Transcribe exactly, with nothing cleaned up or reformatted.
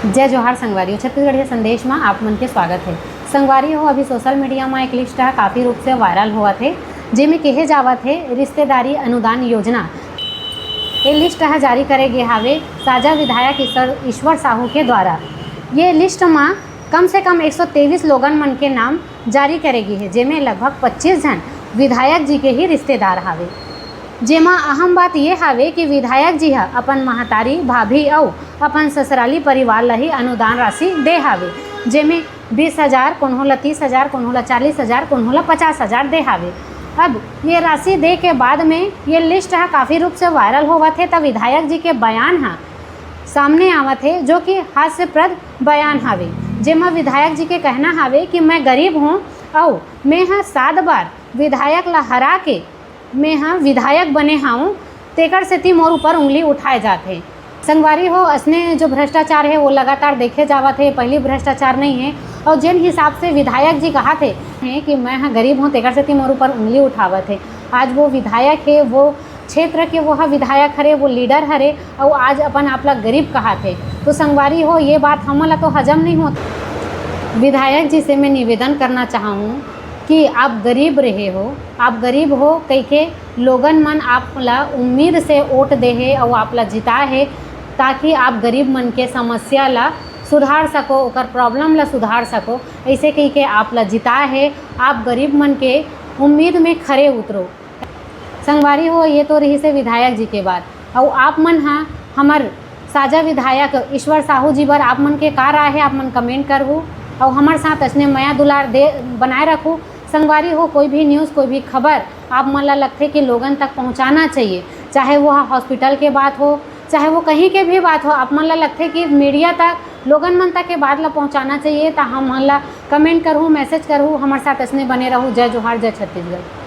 जय जोहार संगवारी हो, छत्तीसगढ़िया संदेश म आप मन के स्वागत हे। संगवारी हो, अभी सोशल मीडिया म एक लिस्ट ह काफी रूप से वायरल होवत हे, जेमे कहे जावत हे रिश्तेदारी अनुदान योजना। ये लिस्ट ह जारी करे गे हावे साजा विधायक ईश्वर, ईश्वर साहू के द्वारा। ये लिस्ट म कम से कम एक सौ तेईस लोगन मन के नाम जारी करे गे हे, जेमे लगभग पच्चीस झन विधायक जी के ही रिश्तेदार हावे। जेमा अहम बात ये हावे कि विधायक जी ह अपन महतारी, भाभी अउ अपन ससुराली परिवार ल ही अनुदान राशि दे हावे, जेमे बीस हजार, कोनो ल तीस हजार, कोनो ल चालीस हजार, कोनो ल पचास हजार दे हावे। अब ये राशि दे के बाद में ये लिस्ट ह काफी रूप से वायरल होवत हे, त विधायक जी के बयान ह सामने आवत हे, जो कि हास्यप्रद बयान हावे, जेमा विधायक जी के कहना हावे कि मैं गरीब हूँ अउ मैं ह सात बार विधायक ला हरा के मैं ह विधायक बने हावं, तेकर सेती मोर ऊपर उंगली उठाए जात हे। संगवारी हो, असने जो भ्रष्टाचार हे, वो लगातार देखे जावत हे, पहली भ्रष्टाचार नहीं हे। और जिन हिसाब से विधायक जी कहात हे, हे कि मैं ह गरीब हूँ, तेकर सेती मोर ऊपर उंगली उठावत हे। आज वो विधायक हे, वो क्षेत्र के वो ह विधायक हरे, वो लीडर हरे, अउ आज अपन आप ला गरीब कहात हे। तो संगवारी हो, ये बात हमन ला तो हजम नहीं होत। विधायक जी से मैं निवेदन करना चाहूँ कि आप गरीब रहे हो, आप गरीब हो कहिके लोगन मन आप ला उम्मीद से वोट दे हे अउ आप ला जिताए हे, ताकि आप गरीब मन के समस्या ला सुधार सको, ओकर प्रॉब्लम ला सुधार सको। ऐसे कहिके आप ला जिताए हे, आप गरीब मन के उम्मीद में खरे उतरो। संगवारी हो, ये तो रहिसे विधायक जी के बात। अउ आप मन ह हमर साजा विधायक ईश्वर साहू जी बर आप मन के का राय हे, आप मन कमेंट करहू। अउ हमर साथ असने मया दुलार दे बनाए रखू। संगवारी हो, कोई भी न्यूज़, कोई भी खबर आप मन ला लगथे कि लोगन तक पहुँचाना चाहिए, चाहे वो ह हॉस्पिटल के बात हो, चाहे वो कहीं के भी बात हो, आप मन ला लगथे कि मीडिया तक, लोगन मन तक के बात ला पहुँचाना चाहिए, त हमन ला कमेंट करहू, मैसेज करहू, हमर साथ असने बने रहू। जय जोहार, जय छत्तीसगढ़।